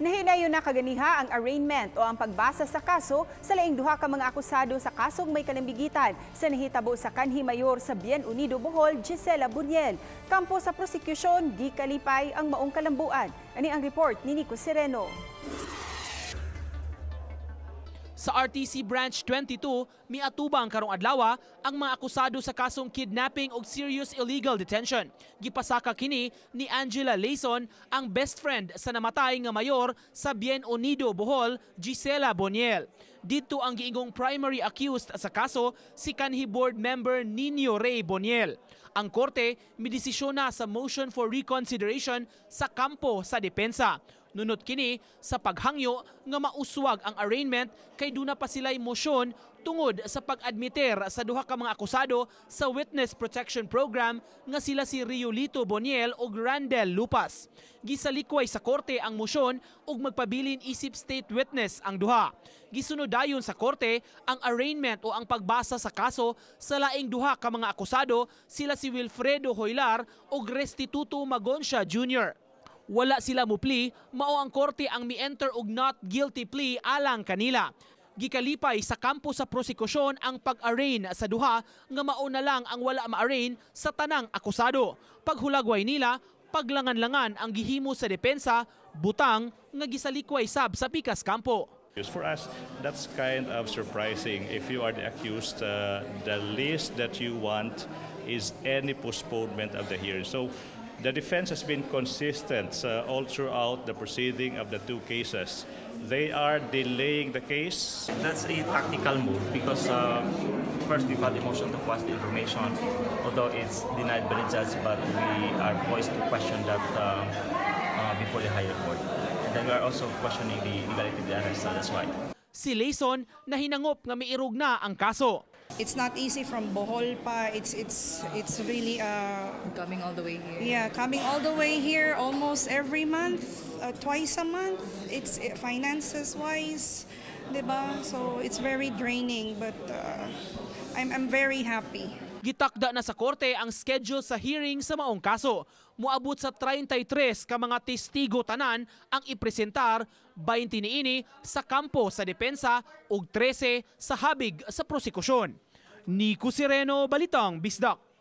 Nahinayon na kaganiha ang arraignment o ang pagbasa sa kaso sa laing duha ka mga akusado sa kasong may kalambigitan sa nahitabo sa kanhi mayor sa Bien Unido, Bohol, Gisela Buniel. Kampo sa prosekusyon, gikalipay ang maong kalambuan. Ani ang report ni Nico Sereno. Sa RTC Branch 22, miatubang karong adlaw ang mga akusado sa kasong kidnapping ug serious illegal detention. Gipasaka kini ni Angela Layson, ang best friend sa namatay nga mayor sa Bien Unido, Bohol, Gisela Boniel. Didto ang giingong primary accused sa kaso, si kanhi board member Nino Ray Boniel. Ang korte midesisyon na sa motion for reconsideration sa kampo sa depensa. Nunot kini sa paghangyo nga mauswag ang arraignment kay duna pa sila'y motion tungod sa pag-admiter sa duha ka mga akusado sa Witness Protection Program nga sila si Riolito Boniel ug Randel Lupas. Gisalikway sa korte ang motion ug magpabilin isip state witness ang duha. Gisunod dayon sa korte ang arraignment o ang pagbasa sa kaso sa laing duha ka mga akusado, sila si Wilfredo Hoylar ug Restituto Magoncia Jr. Wala sila mo-plea, mao ang korte ang mi-enter og not guilty plea alang kanila. Gikalipay sa kampo sa prosekusyon ang pag-arraign sa duha nga mao na lang ang wala ma-arraign sa tanang akusado. Paghulagway nila, paglangan-langan ang gihimo sa depensa, butang nga gisalikway sab sa pikas kampo. For us, that's kind of surprising. If you are the accused, the least that you want is any postponement of the hearing. So the defense has been consistent all throughout the proceeding of the two cases. They are delaying the case. That's a tactical move because first we filed a motion to quash the information, although it's denied by the judge, but we are poised to question that before the higher court. And then we are also questioning the legality of the arrest, so that's why. Si Layson nahinangop nga miirog na ang kaso. It's not easy from Bohol pa. It's really Coming all the way here. Yeah, coming all the way here almost every month, twice a month. It's finances wise, 'di ba? So it's very draining, but I'm very happy. Gitakda na sa korte ang schedule sa hearing sa maong kaso. Moabot sa 33 ka mga testigo tanan ang ipresentar, 20 niini sa kampo sa depensa ug 13 sa habig sa prosekusyon. Nico Sereno, Balitang Bisdak.